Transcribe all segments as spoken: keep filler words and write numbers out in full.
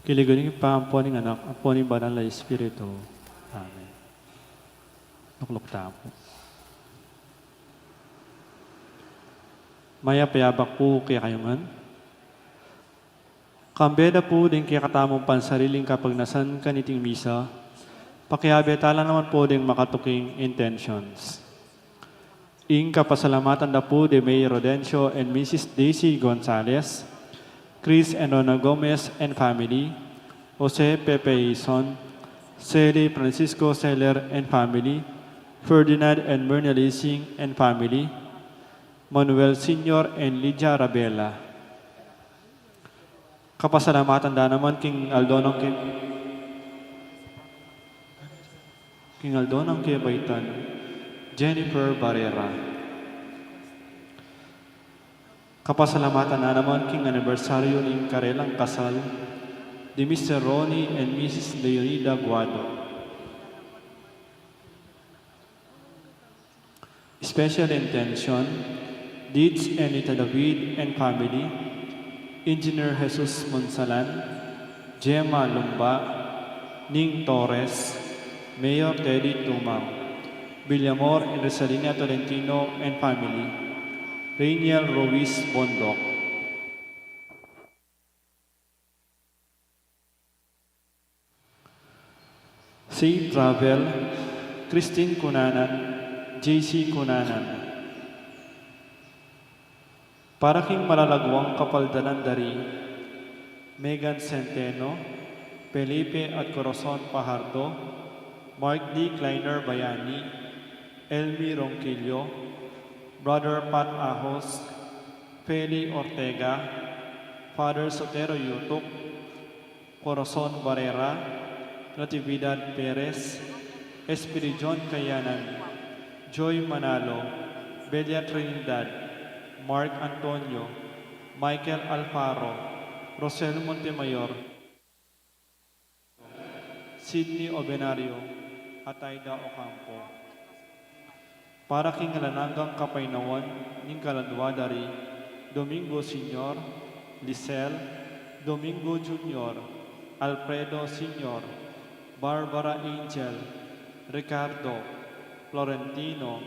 King lagyu ning Ibpa, ampo ning Anak, ampo ning Banal a Espiritu. Amen. Lukluk tamu pu. Mayap a abak pu kekayu ngan. Kambe da pu ding kekatamung pansariling kapagnasan kaniting misa, pakiabe tala naman pu ding makatuking intentions. Ing kapasalamatan da pu di Mayor Rodencio and Missus Daisy Gonzalez, Chris and Rona Gomez and family, Jose Pepe Ison, Sally Francisco Seller and family, Ferdinand and Myrna Lising and family, Manuel Senior and Lydia Rabela. Kapasalamatan da naman king aldo nang ke-, king aldo nang kebaitan, Jennifer Barrera. Kapasalamatan da naman king anibersaryu ning karelang kasal di Mister Ronnie and Missus Leonida Guado. Special intention, Deeds Enita David and family, Engineer Jesus Monsalan, Gemma Lumba, Ning Torres, Mayor Teddy Tumang, Villamor and Rosalina Tolentino and family, Rainiel Ruiz Bondoc. Safe travel, Christine Cunanan, J C Cunanan. Para king malalaguang kapaldanan da ri Megan Centeno, Felipe at Corazon Fajardo, Mark D. Kleiner Bayani, Elmi Ronquillo, Brother Pat Ahos, Feli Ortega, Father Sotero Yutuk, Corazon Barrera, Natividad Perez, Espiridion Kayanan, Joy Manalo, Belia Trinidad, Mark Antonio, Michael Alfaro, Rosel Montemayor, Sydney Obenario, at Aida Ocampo. Para king alang anggang kapaynawan ning kaladua da ri Domingo Senior, Lisel, Domingo Junior, Alfredo Senior, Barbara Angel, Ricardo, Florentino,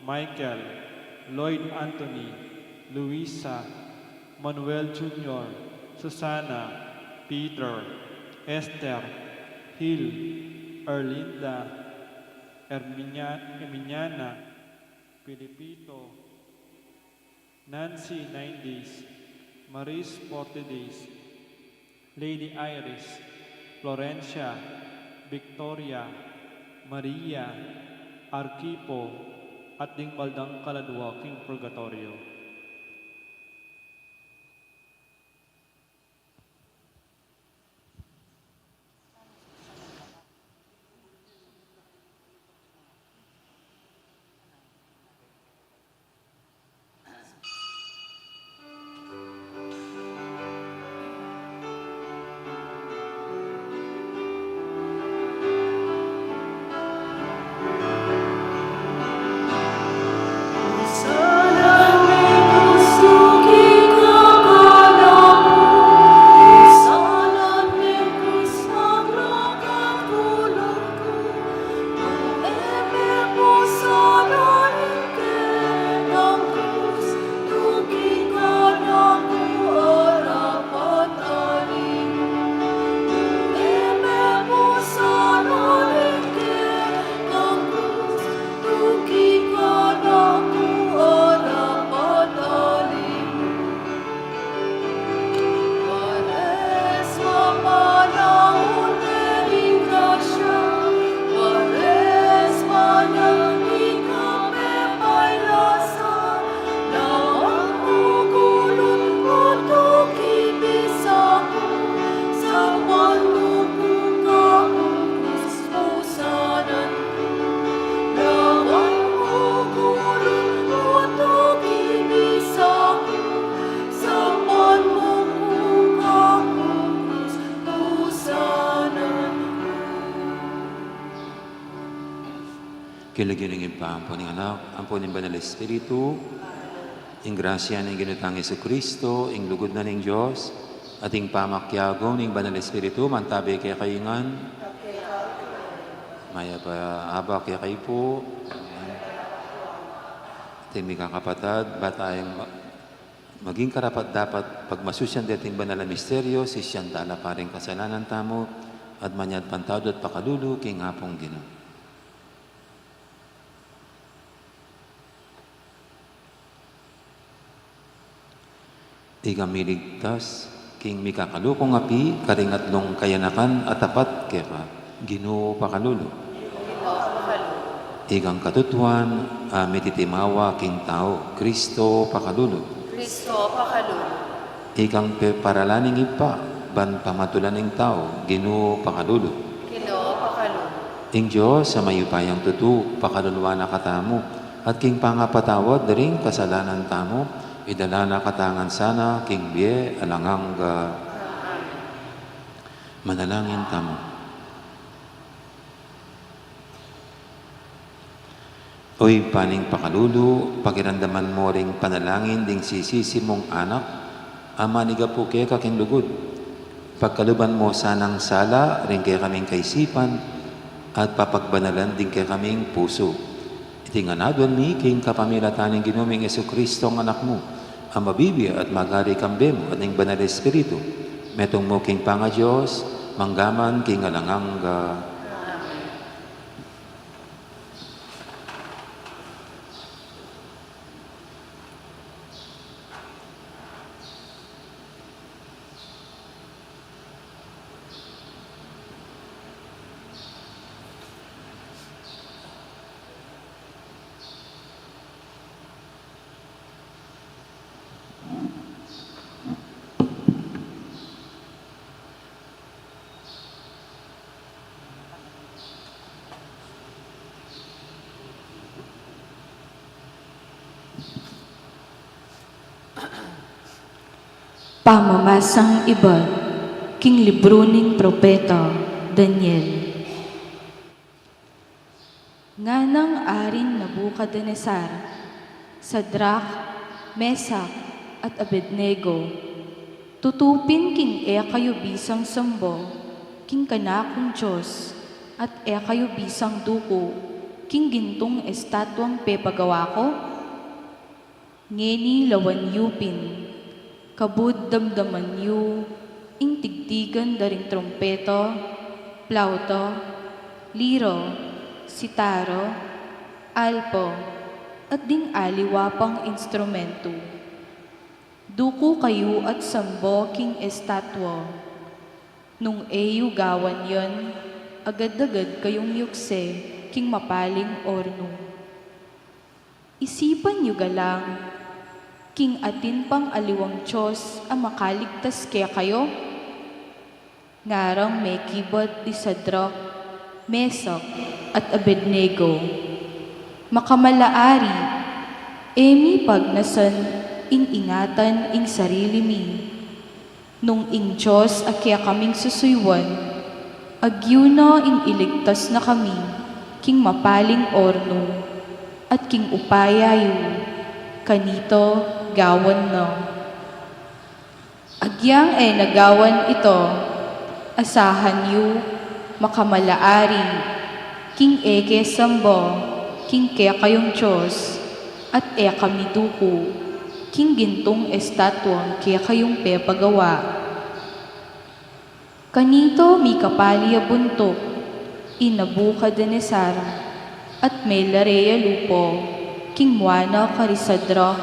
Michael, Lloyd Anthony, Luisa, Manuel Junior, Susana, Peter, Esther, Hil, Erlinda, Erminia-, Erminiana, Filipito, Nancy, nine days, Maris, forty days, Lady Iris, Florencia, Victoria, Maria, Arquipo, at ding baldang kaladua king purgatorio. King lagyu ning Ibpa, ampo ning Anak, ampo ning Banal Espiritu, ing grasya ning Ginu tang Jesucristo, ing lugud na ning Dios, At ing pamakiabe ning Banal Espiritu, mantabi kekayu ngan. Mayap a abak kekayu pu. Ating mikakapatad, ba tayang ma-, maging karapat-dapat pagmasusyan deting banal a misteryo, sisian tala pa ring kasalanan tamu, at manyad pantawad at pakalulu king Apung Ginu. Ika miligtas king mikakalukung api karing atlung kayanakan a tapat keka, Ginu pakalulu. Ikang katutuan a mititimawa king tau, Kristo pakalulu. Kristo pakalulu. Ikang peparalaning Ibpa ban pamatulan ing tau, Ginu pakalulu. Ginu pakalulu. Ing Dios a mayupayang tutu pakaluluan na katamu, at king pangapatawad da ring kasalanan tamu, idala na katamu ngan sana king bie alang angga. Amen. Manalangin tamu. O Ibpa ning pakalulu, pakiramdaman mu ring panalangin ding sisisimung anak a manigapu keka king lugud. Pagkaluban mu sanang sala ring kekaming kaisipan at papagbanalan ding kekaming pusu. Iti ngan aduan mi king kapamilatan ning Ginu ming Jesucristo, Anak mu, a mabibie at magari kambe mu at ning Banal Espiritu, metung mu king pangaDios, mangga man king alang angga. Amen. Pamamasang ibat king libru ning propeta Daniel. Nganang Aring Nabucodonosor, Sadrak, Mesak, at Abednego, tutu pin king e kayu bisang sambo king kanakung Dios, at e kayu bisang duku king gintung estatuang pepagawa ku? Ngeni lawan yu pin, kabud damdaman yu ing tigtigan da ring trumpeta, plauta, lira, sitara, alpa, at ding aliwa pang instrumentu. Duku kayu at sambo king estatua. Nung e yu gawan yan, agad-agad kayung yugse king mapaling ornu. Isipan yu galang, king atin pang aliwang dios a makaligtas kekayu? Ngarang mekibat di Sadrak, Mesak, at Abednego, Makamalaari, e mi pagnasan ing ingatan ing sarili mi. Nung ing Dios a kekaming susuyuan, agyu na ing iligtas na kami king mapaling ornu, at king upaya yu, kanita gawan na. Agyang e na gawan ita, asahan yu, makamalaari, king e ke samba king kekayung Dios, at e kami duku king gintung estatuang kekayung pepagawa. Kanita mikapali ya buntuk i Nabucodonosor, at melare ya lupa king mua na kari Sadrak,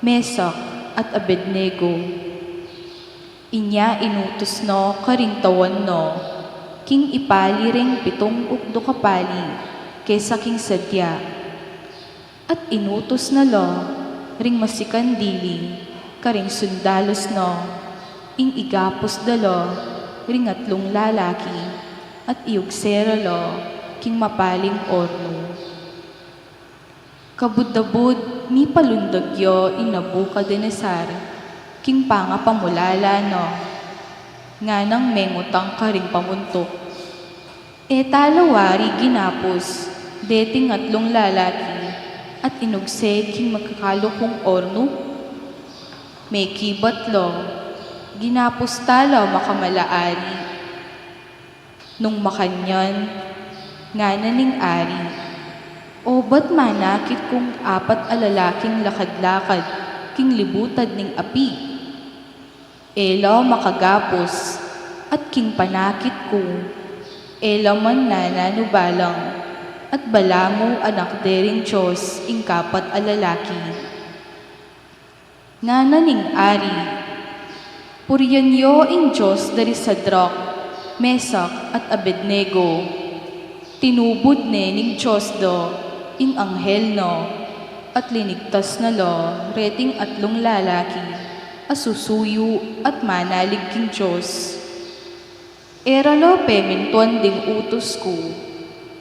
Mesak, at Abednego. Inya inutus na karing tawan na king ipali ring pitung ukduk a pali kesa king sadya. At inutus na la ring masikan dili karing sundalus na, ing igapus da la ring atlung lalaki, at iyugse ra la king mapaling ornu. Kabud-abud mipalundag ya i Nabucodonosor king pangapamulala na, nganang mengutang karing pamuntuk, E tala wari ginapus deting atlung lalaki at inugse king makakalukung ornu? Mekibat la, Ginapus ta la, makamala Ari. Nung makanyan, ngana ning ari, "O ba't manakit kung apat a lalaking lakad-lakad king libutad ning api? E la makagapus, at king panakit ku, e la man nananu balang, at balamu anak de ring Dios ing kapat a lalaki." Ngana ning ari, "Purian yo ing Dios da ri Sadrak, Mesak, at Abednego. Tinubud ne ning Dios da ing anghel na, at linigtas na la reting atlung lalaki a susuyu at manalig king Dios. E ra la pemintuan ding utus ku,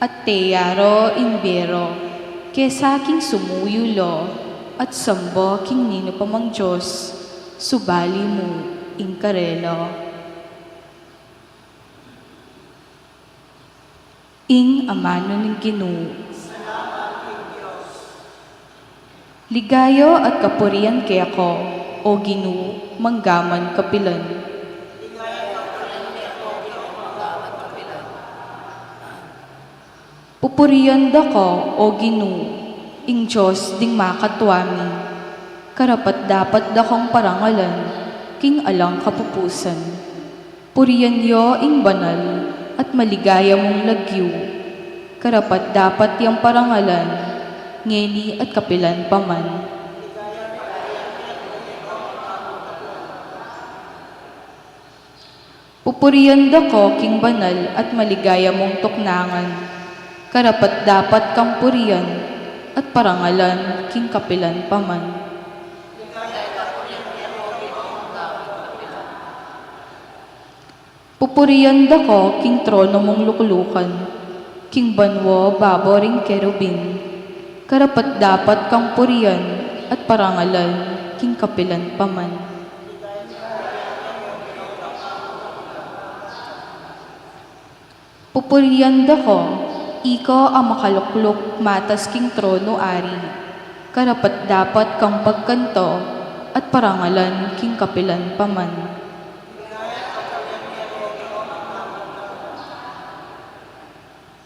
at teyara ing bie ra, kesa king sumuyu la at samba king ninu pa mang dios, subali mu ing karela." Ing amanu ning Ginu. Ligaya at kapurian keka, O Ginu, manggaman kapilan. Pupurian da ka, O Ginu, ing Dios ding makatua mi. Karapat-dapat da kang parangalan king alang kapupusan. Purian ya ing banal at maligaya mung lagyu. Karapat-dapat yang parangalan, ngeni at kapilan pa man. Pupurian da ka king banal at maligaya mung tuknangan. Karapat-dapat kang purian at parangalan king kapilan pa man. Pupurian da ka king trono mung luklukan, king banua babo ring kerubin. Karapat-dapat kang purian at parangalan king kapilan pa man. Pupurian da ka, ika a makalukluk matas king trono, Ari. Karapat-dapat kang pagkanta at parangalan king kapilan pa man.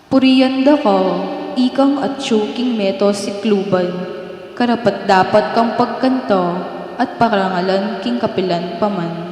Purian da ka, ikang atyu king meto sikluban. Karapat-dapat kang pagkanta at parangalan king kapilan pa man.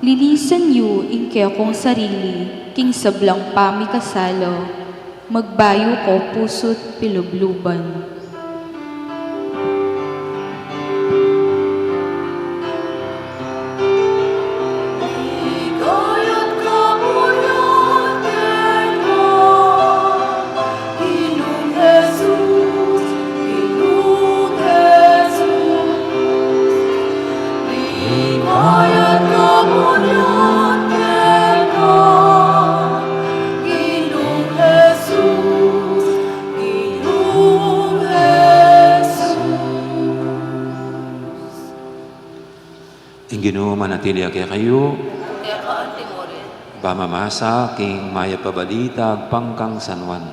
Linisan yu ing kekong sarili king sablang pamikasala, magbayu ko pusu't pilubluban. Ing Ginu manatili ya kekayu. Pamamasa king Mayap a Balita agpang kang San Juan.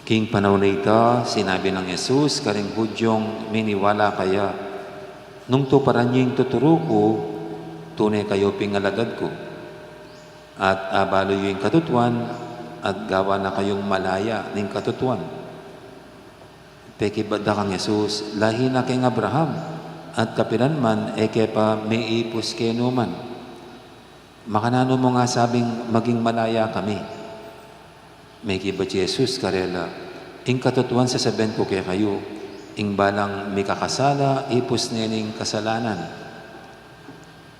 King panaun a ita, sinabi nang Jesus karing Hudyung miniwala kaya, "Nung tuparan yu ing tuturu ku, tune kayu pin alagad ku. At abalu yu ing katutuan, at gawan na kayung malaya ning katutuan." Pekibat da kang Jesus, "Lahi na keng Abraham, at kapilan man e ke pa miipus kenu man. Makananu mu nga sabing maging malaya kami?" Mekibat i Jesus karela, "Ing katutuan sasabian ku kekayu, ing balang mikakasala ipus ne ning kasalanan.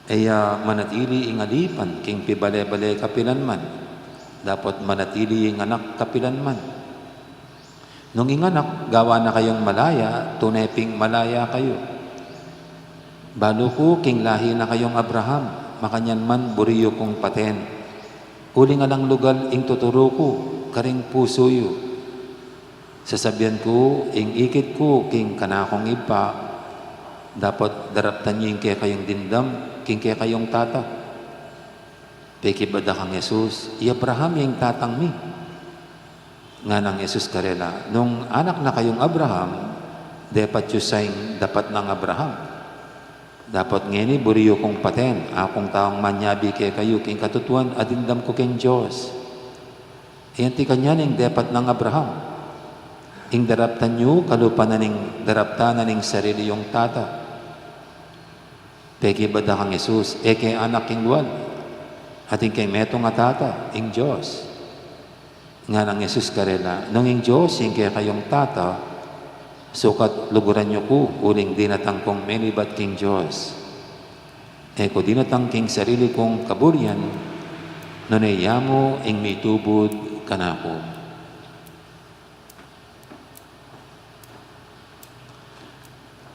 E ya manatili ing alipan king pibale-bale kapilanman, dapot manatili ing anak kapilanman. Nung ing anak gawa na kayung malaya, tune ping malaya kayu. Balu ku king lahi na kayung Abraham, makanyan man buri yu kung paten. Uling alang lugal ing tuturu ku karing pusu yu. Sasabian ku ing ikit ku king kanakung Ibpa, dapot daraptan yu ing kekayung dimdam king kekayung tata. Pekibada kang Jesus, "I Abraham ya ing tatang mi." Nganang Jesus karela, "Nung anak na kayung Abraham, depat yu sa ing dapat nang Abraham. Dapot ngeni buri yu kung paten, akung taung manyabi kekayu king katutuan a dimdam ku king Dios. Ayanti kanyan ing depat nang Abraham. Ing daraptan yu, kalupa na ning daraptan na ning sarili yung tata." Pekibada kang Jesus, "E ke anak king lual, atin keng metung a tata, ing Dios." Nganang Jesus karela, "Nung ing Dios ing kekayung tata, sukat luguran yu ku, uling dinatang kung menibat king Dios. E ku dinatang king sarili kung kaburian, nune ya mu ing mitubud kanaku."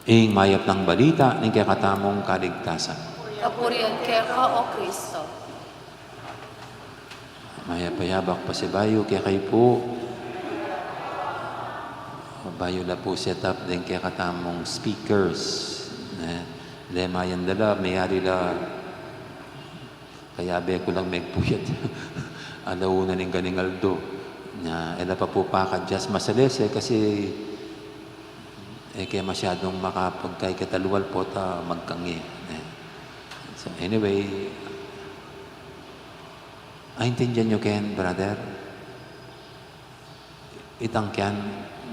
Ing mayap nang balita ning kekatamung kaligtasan. Kapurian keka, O Kristo. Mayap a yabak pasibayu kekayu pu. Bayu la pu set up deng kekatamung speakers, ne? Lemayan da la, meyari la, kayabe ku lang megpuyat. Ala una ning ganing aldo. Na, e la pa pu paka-adjust masalese kasi e ke masyadung makapagkay keta lual pota magkangi, ne? So, anyway, aintindian yu ken, brother? Itang kiyan,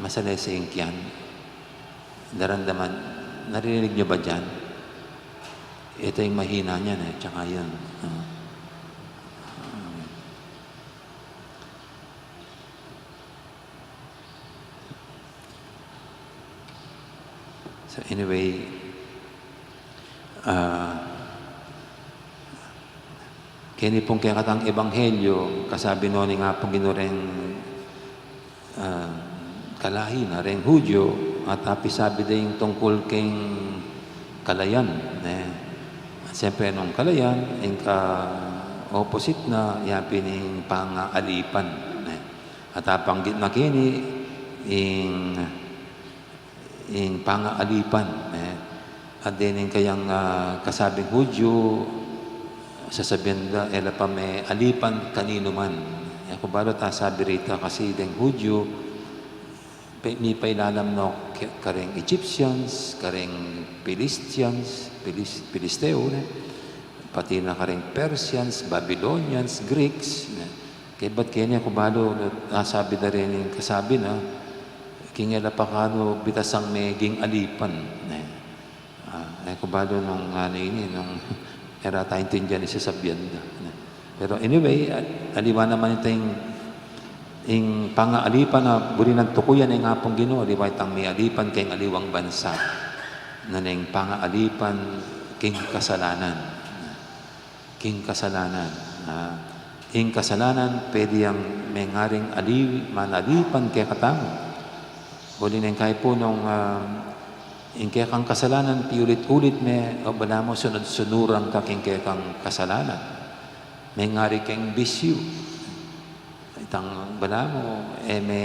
masalese ing kiyan. Daramdaman, naririnig nyo ba diyan? Ito ing mahina niyan e, tsaka yun. Ah. So anyway, ah, keni pung kekatang ebanghelyo, kasabi no ning Apung Ginu reng, ah, kalahi na reng Hudyo, at apisabi da ing tungkul keng kalayan, ne? Siyempre, nung kalayan, ing ka-opposite na, ya pin ing pangaalipan, ne? At apanggit na keni ing, ing pangaalipan, ne? At dening kayang, ah, kasabing Hudyo, sasabian da, e la pa me alipan kaninu man. E ku balu ta sabi rita kasi deng Hudyo, pe-, mipailalam no ke-, kareng Egyptians, kareng Philistines, Pilis-, Pilisteo, ne? Pati na kareng Persians, Babylonians, Greeks, ne? Kaybat keni, e ku balu, ah, sabi da reni ing kasabi na, king e la pa kanu bitasang meging alipan, ne? Ah, e ku balu nung ano ini, nung e ra ta aintindian ing sasabian da, ne? Pero anyway, a-, aliwa naman ita ing, ing pangaalipan a buri nang tukuyan ning Apung Ginu, aliwa itang mialipan keng aliwang bansa, nune ing pangaalipan king kasalanan. King kasalanan. Ah, ing kasalanan, pwede yang mengaring ali-, manalipan kekatamu. Uli neng kaipu nung, ah, ing kekang kasalanan, piulit-ulit me, o balamu sunod-sunuran ka king kekang kasalanan. Mengari keng bisyu. Itang balamu, e me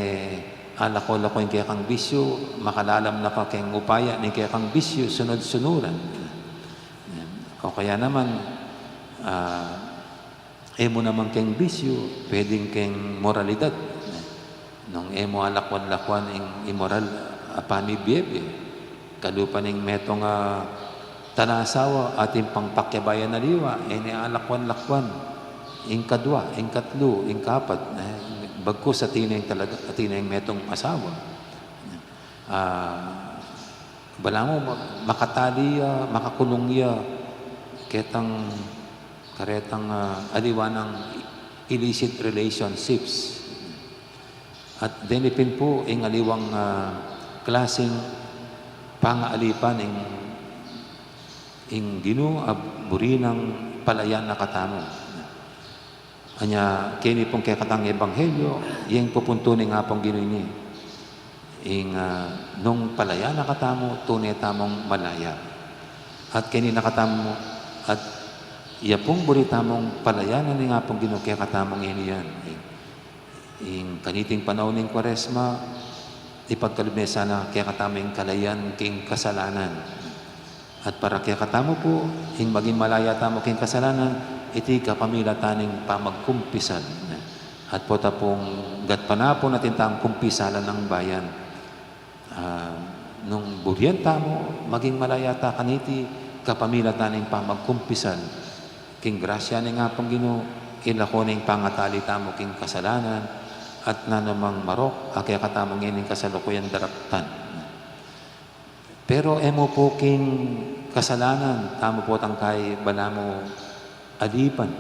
alako-lako ing kekang bisyu, makalalam na ka keng upaya ning kekang bisyu, sunod-sunuran. O kaya naman, ah, e mu naman keng bisyu, pwedeng keng moralidad. Nung e mu alakwan-lakwan ing imoral a pamibie-bie, kalupa ning metung a talasawa, atin pang pakyabayan aliwa, e ne alakwan-lakwan ing kadwa, ing katlu, ing kapat, e, bagkus atin neng talaga, atin neng metung asawa. Ah, balamu ma-, makatali ya, makakulung ya ketang, karetang, ah, aliwa nang illicit relationships. At deni pin pu ing aliwang, ah, klasing pangaalipan ing Ing Ginu a buri nang palayan na katamu. Anya, keni pung kekatang ebanghelyo, ing pupuntu ning Apung Ginu ini. Ing, ah, nung palayan na katamu, tune tamung malaya. At keni na katamu, at iya pung buri tamung palayanan ning Apung Ginu kekatamu ngeni yan. Ing kaniting panaun ning Kuaresma, ipagkalub ne sana kekatamu ing kalayan king kasalanan. At para kekatamu pu, ing maging malaya tamu king kasalanan, iti kapamilatan ning pamagkumpisal. At pota pung gatpanapun atin tang kumpisalan ning bayan. Ah, nung burian tamu, maging malaya ta kaniti kapamilatan ning pamagkumpisal. King grasya ning Apung Ginu, ilako ne ing pangatali tamu king kasalanan, at nanumang marok a kekatamu ngening kasalukuyan daraptan. Pero e mu pu king kasalanan tamu potang kay balamu alipan.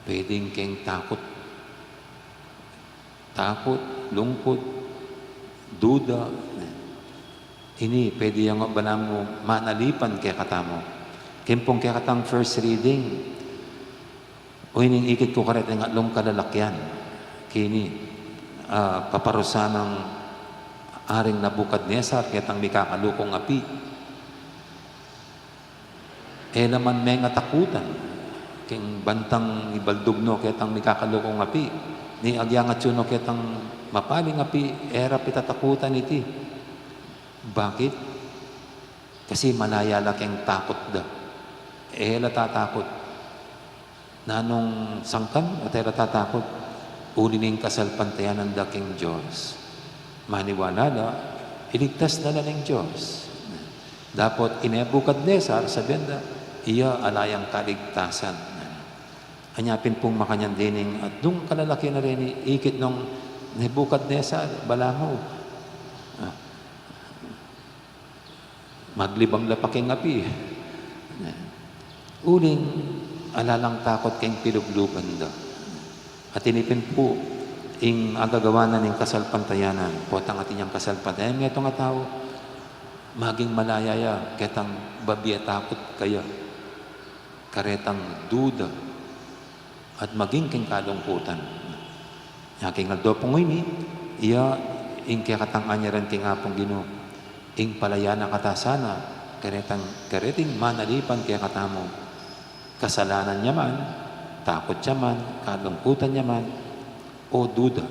Pwedeng keng takut. Takut, lungkut, duda. Ini, pwede yang balamu manalipan kekatamu. Ken pung kekatang first reading, o ining ikit ku karetang atlung kalalakian. Keni, ah, paparusa nang Aring Nabucodonosor ketang mikakalukung api. E la man mengatakutan, king bantang ibaldug no ketang mikakalukung api, ni agyangat yu no ketang mapaling api, e ra pitatakutan iti. Bakit? Kasi malaya la keng takut da. E la tatakut. Nanung sangkan, at e la tatakut, uli ning kasalpantayanan da king Dios. Maniwala la, iligtas na la ning Dios. Dapot i Nebuchadnezzar, sabian da, iya ala yang kaligtasan. Anya pin pung makanyan dening atlung kalalakian a reni, ikit nung Nebuchadnezzar, balamu. Ah, maglibang la pa keng api. Uling ala lang takut keng pilubluban da. At ini pin pu, ing agagawa na ning kasalpantayanan, potang atin yang kasalpantayanan, metung a tau, maging malaya ya, ketang babie a takut kaya, karetang duda, at maging keng kalungkutan. Nya king aldo pung ini, iya ing kekatang anyaran king Apung Ginu, ing palayan na kata sana, karetang, kareting manalipan kekatamu. Kasalanan ya man, takut ya man, kalungkutan ya man, o duda.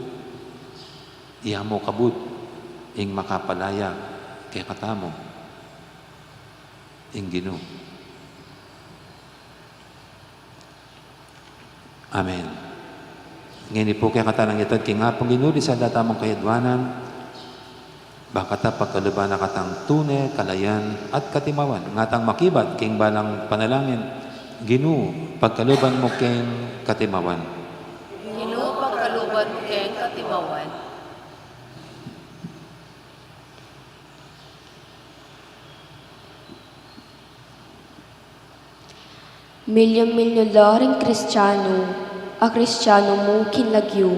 Iya mu kabud, ing makapalaya kekatamu, ing Ginu. Amen. Ngeni pu kekatamu nang itad king Apung Ginu, disal da tamung kayadwanan, ba kata pagkaluban na katang tune, kalayan, at katimawan, ngatang makibat king balang panalangin, Ginu, pagkaluban mu keng katimawan. Ginu, pagkaluban mu keng katimawan. Milyon-milyon la ring Kristiano, a Kristiano mu king lagyu.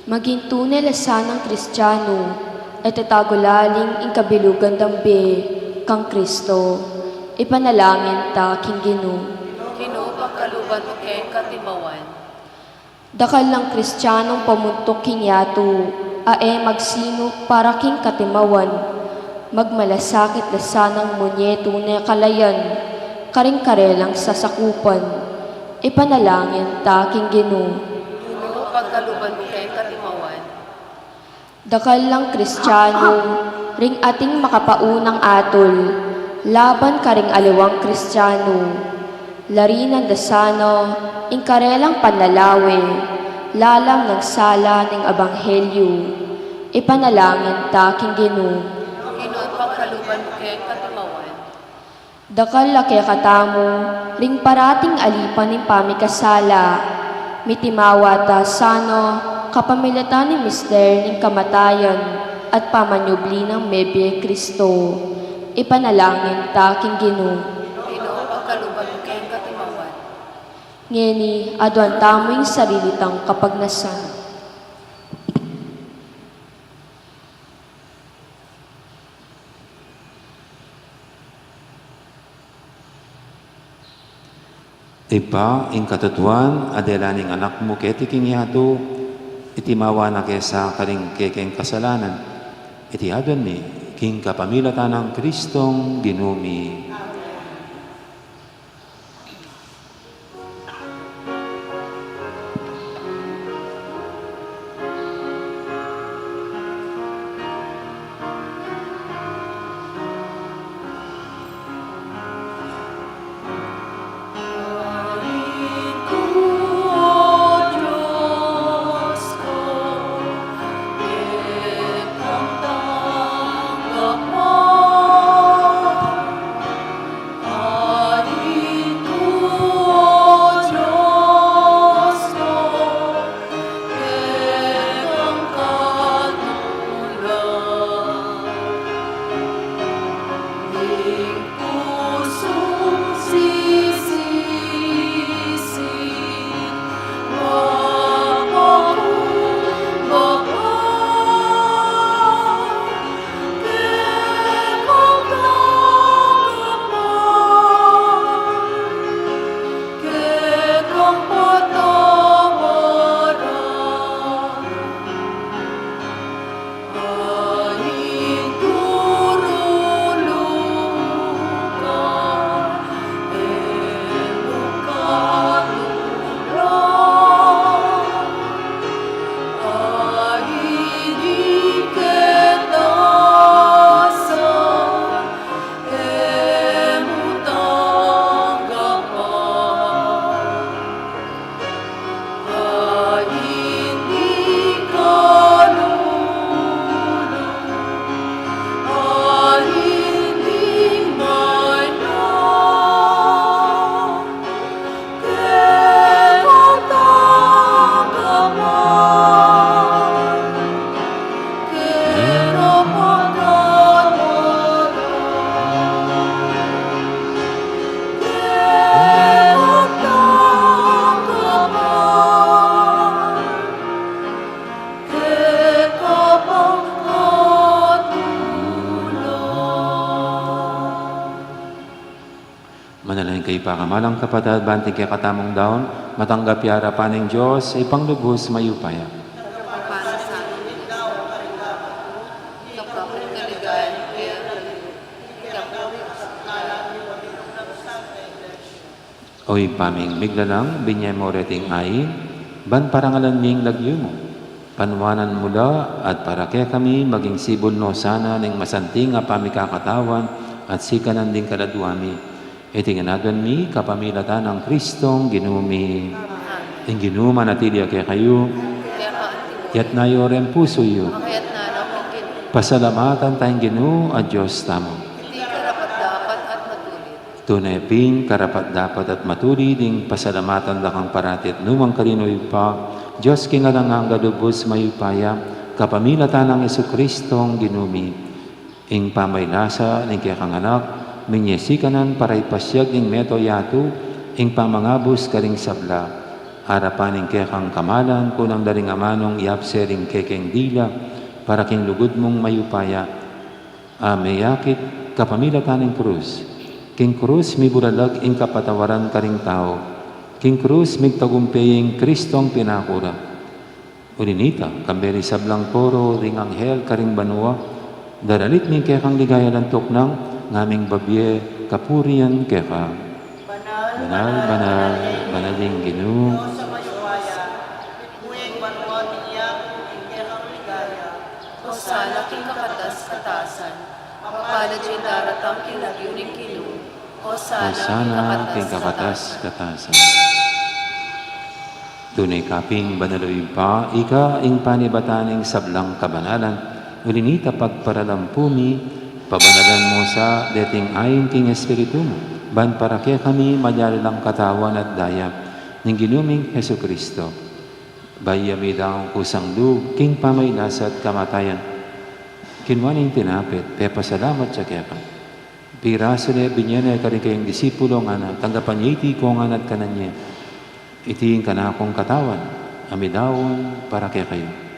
Maging tune la sanang Kristiano, e tatago laling ing kabilugan dang bie kang Kristo. Ipanalangin ta king Ginu. Ginu, pagkaluban mu keng katimawan. Dakal lang Kristianong pamuntuk king yatu, a e magsinup para king katimawan. Magmalasakit la sanang munye tune kalayan, karing karelang sasakupan. Ipanalangin ta king Ginu. Ginu, pagkaluban mu keng katimawan. Dakal lang Kristiano, ring ating makapaunang atul, laban karing aliwang Kristiano. Larinan da sana, ing karelang panlalawe, lalam nang sala ning ebanghelyu. Ipanalangin ta king Ginu. Ginu, pagkaluban mu keng katimawan. Dakal la kekatamu, ring parating alipan ning pamikasala, mitimawa ta sana, kapamilatan ning mister ning kamatayan at pamanyubli nang mebie Kristo. Ipanalangin ta king Ginu. Ginu, pagkaluban mu keng katimawan. Ngeni, aduan tamu ing sarili tang kapagnasan. Ibpa, ing katutuan a dela ning Anak mu keti king yatu, iti mawa na ke sa karing kekeng kasalanan, iti aduan mi king kapamilatan nang Kristong Ginu mi. Manalangin kayu pa, kamalan kung kapatad, ban ing kekatamung daun matanggap ya arapan ning Dios, Ibpang lubus mayupaya. O Ibpa ming miglalang, binye mu reting ain, ban parangalan ming lagyu mu. Panuanan mu la, at para kekami maging sibul no sana ning masanting a pamikakatawan at sikanan ding kaladua mi. Iti ngan aduan mi kapamilatan nang Kristong Ginu mi. Ing Ginu manatili ya kekayu. Iyatas yu ring pusu yu. Pasalamatan taya ing Ginu a Dios tamu. Tune pin karapat-dapat at matulid ing pasalamatan da kang parati at nukarin man, Ibpa, Dios king alang angga, lubus mayupaya, kapamilatan nang Jesucristong Ginu mi. Ing pamaylasa ning kekang Anak, minye sikanan para ipasiag ning meto yatu ing pamangabus karing sabla. Arapan ning kekang kamalan, kunang da ring amanung yapse ring kekeng dila para king lugud mung mayupaya. A meyakit kapamilatan ning krus. King krus mibulalag ing kapatawaran karing tau. King krus migtagumpe ing Kristong pinaku ra. Uli nita, kambe ring sablang koro ring anghel karing banua, daralit mi ing kekang ligaya, lantuk nang ngaming babie kapurian keka. Banal, banal, banal ing Ginu. Dios a mayupaya, mitmu ya ing banua at ing yapu king kekang ligaya. Hosana king kakatas-katasan. Mapalad ya ing daratang king lagyu ning Ginu. Hosana king kakatas-katasan. Tune ka pin banal, o Ibpa, ika ing panibatan ning sablang kabanalan. Uli nita, pagparalampu mi, pabanalan mu sa deting ain king Espiritu mu, ban para kekami maging lang katawan at daya ning Ginu ming Jesucristo. Bayu ya midaun kusang lub king pamaylasa at kamatayan, kinua ne ing tinape at pepasalamat ya keka. Pirasu ne, binye ne karing kayang disipulo, ngana, tanggapan ye iti ikong ngan at kanan ye. Iti ing kanakung katawan a midaun para kekayu.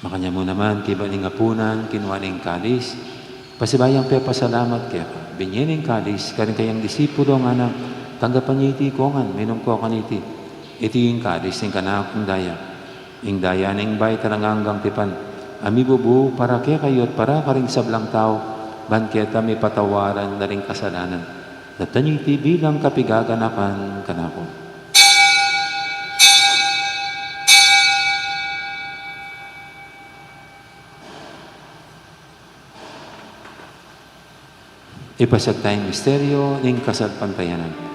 Makanyan mu naman, kaybat ning apunan, kinua ne ing kalis, pasibayu yang pepasalamat keka, binye ne ing kalis karing kayang disipulo, ngana, tanggapan ye iti kongan, minum ko kaniti. Iti ing kalis ning kanakung daya, ing daya ning bayu at alang anggang tipan, a mibubu para kekayu at para karing sablang tau, ban keta mipatawaran na ring kasalanan. Daptan ye iti bilang kapigaganakan kanaku. Ipasiag taya ing misteryo ning kasalpantayanan.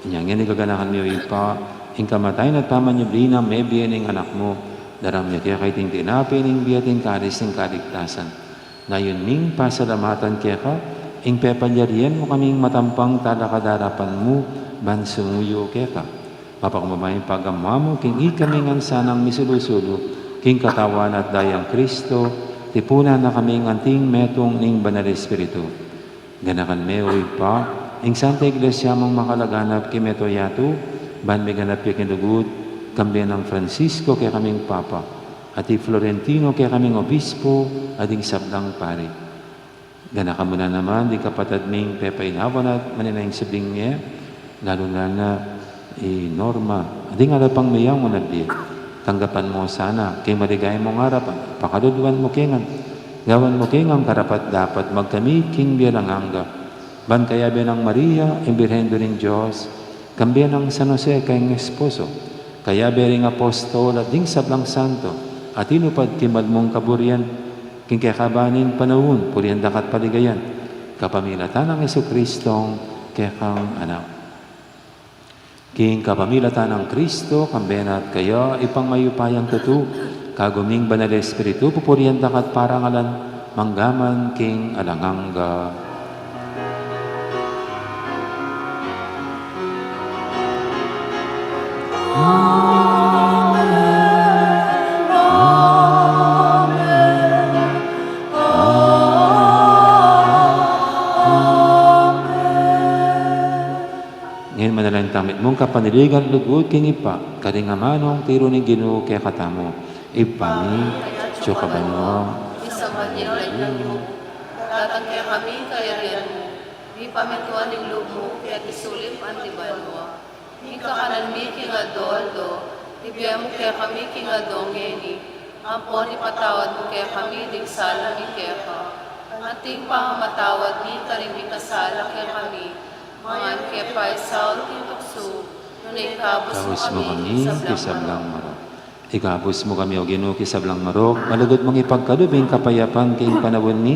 Inya ngeni gaganakan mi, O Ibpa, ing kamatayan at pamanyubli nang mebie ning Anak mu, darang mi keka iting tinape ning bie at ing kalis ning kaligtasan. Ngeni ming pasalamatan keka ing pepalyarian mu kaming matampang talakad king arapan mu ban sumuyu keka. Mapakumbaba ing pagamu mu king ikami ngan sanang misulu-sulu king katawan at dayang Kristo, tipunan na kaming anting metung ning Banal Espiritu. Ganakan me, O Ibpa, ing Santa Iglesia mung makalaganap king mabilug a yatu, ban miganap ya king lugud, kambe nang Francisco kekaming Papa, at i Florentino kekaming Obispo, at ding sablang pari. Ganakan mu na naman ding kapatad ming pepainawan at manenaya king subling mie, lalu na i Norma, at ding ala pang meyang unad bie. Tanggapan mu sana king maligaya mung arapan, pakaluluan mu ke ngan, gawan mu ke ngan karapat-dapat magkamit king bie alang angga. Ban kayabe nang Maria, ing Birhen Indu ning Dios, kambe nang San Jose kayang esposo, kayabe ring apostol at ding sablang santo a tinupad king mal mung kaburian, king kekaba ning panaun, purian da ka at paligayan, kapamilatan nang Jesucristong kekang Anak. King kapamilatan nang Kristo, kambe na at kaya, Ibpang mayupayang tutu, kagum ning Banal Espiritu, pupurian da ka at parangalan, mangga man king alang angga. Amen. Amen. Amen. Ngeni manalangin tamu mitmung kapanaligan lugud king Ibpa, karing amanung tiru ning Ginu kekatamu. Ibpa mi, atsu ka banua. Misamban ya ing lagyu mu. Datang kekami ing kayarian mu. Mipamintuan ing lub mu, keti sulip anti banua. Ing kakanan mi king aldo-aldo, ibie mu kekami king aldo ngeni. Ampon ipatawad mu kekami ding sala mi keka, anti ing pamamatawad mi karing mikasala kekami. Manga e mu ke paisaul king tuksu, nune ikabus mu kami king sablang marok. Ikabus mu kami, O Ginu, king sablang marok, malugud mung ipagkalub ing kapayapan king panaun mi,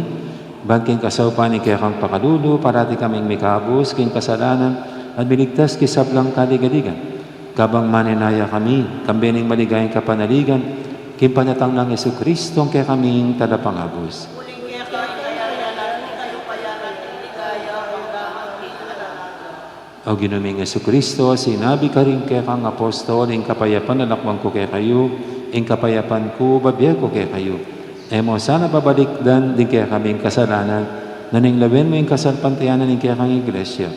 ban king kasaupan ning kekang pakalulu, parati kaming mikabus king kasalanan at miligtas king sablang kaligaligan. Kabang manenaya kami, kambe ning maligayang kapanaligan, king panyatang nang Jesucristong kekaming Talapangabus. Uling keka ing kayarian, ing kayupayan, ing ligaya, ing angga man king alang angga. O Ginu ming Jesucristo, sinabi karing kekang apostol, ing kapayapan lakwan ku kekayu, ing kapayapan ku bibie ku kekayu. E mu sana babalikdan ding kekaming kasalanan, nune lawen mu ing kasalpantayanan ning kekang Iglesia.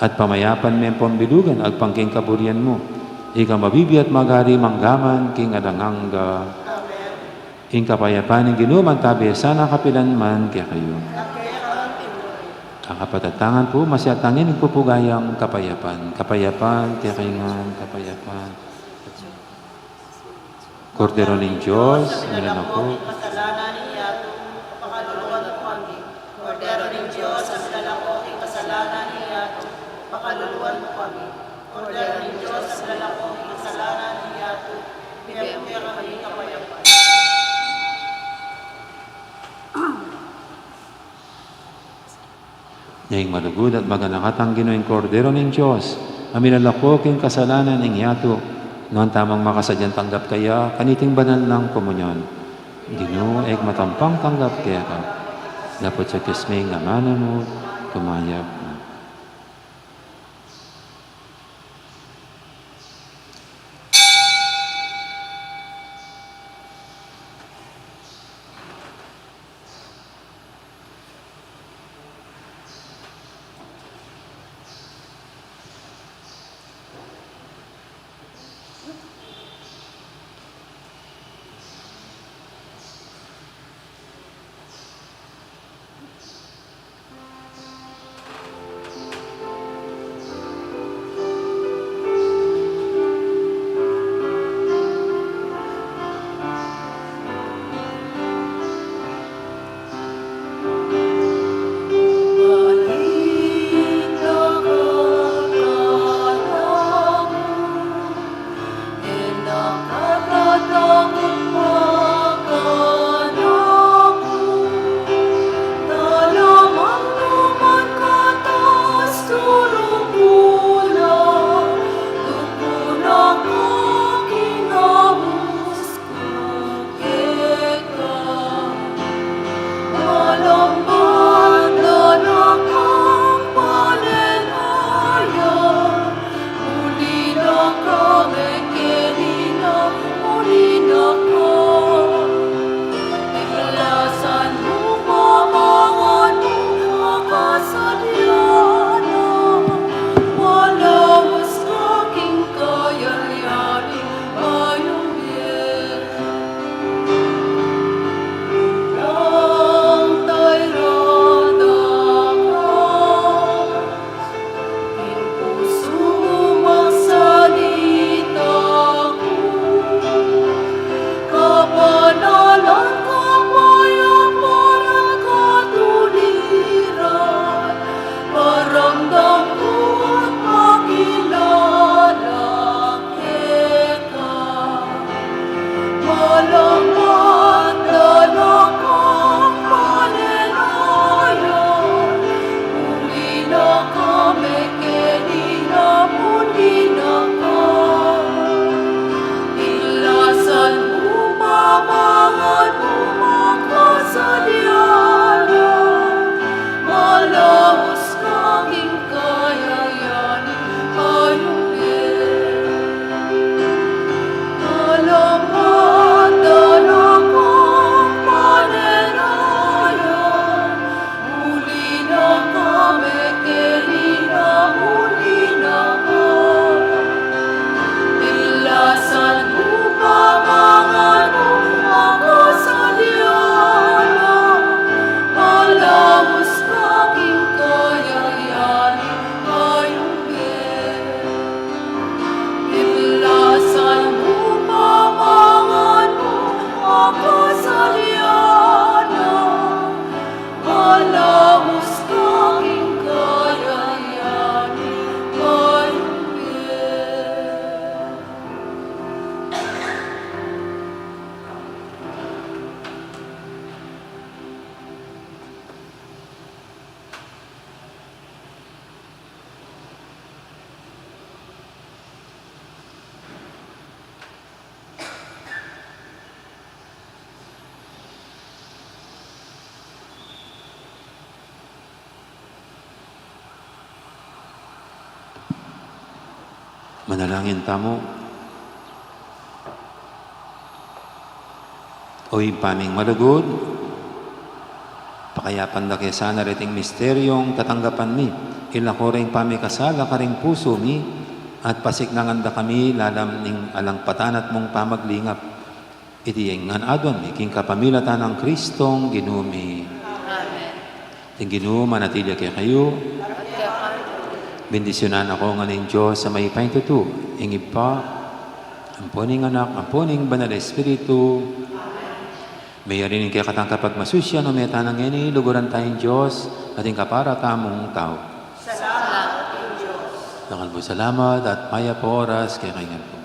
At pamayapan me ampon bilugan agpang king kaburian mu. Ika mabibie at magari mangga man king alang angga. Amen. Ing kapayapan ning Ginu mantabe sana kapilan man kekayu. Kapatad, tangan pu, masyag tang ing pupugayan ning kapayapan. Kapayapan kekayu ngan, kapayapan. Kordero ning Dios, a milalako king kasalanan ning yatu, pakaluluan mu kami. Kordero ning Dios, a milalako king kasalanan ning yatu, pakaluluan mu kami. Kordero ning Dios, a milalako king kasalanan ning yatu, ibie mu kekami ing kapayapan. Ing malugud at maganaka tang Ginu, ing Kordero ning Dios, a milalako king kasalanan ning yatu, nuan tamung makasadyang tanggap kaya kaniting banal nang komunyon. Ginu, e ku matampang tanggap keka, dapot sa kusming amanu mu, kumayap na. Manalangin tamu. O Ibpa ming malugud, pakayapan da ke sana reting misteryung tatanggapan mi. Ilako reng pamikasala karing pusu mi, at pasiknangan da kami lalam ning alang patanat mung pamaglingap. Iti ing ngan aduan mi king kapamilatan nang Kristong Ginu mi. Amen. Ing Ginu manatili ya kekayu. Bendisyunan na kayu ngan ning Dios a mayupayang tutu, ing Ibpa, ampo ning Anak, ampo ning Banal a Espiritu. Amen. Meyari ning kekatang kapagmasusyan, o meta na ngeni, luguran taya ing Dios at ing kapara tamung tau. Salamat king Dios. Dakal pung salamat at mayap a oras kekayu ngan pu.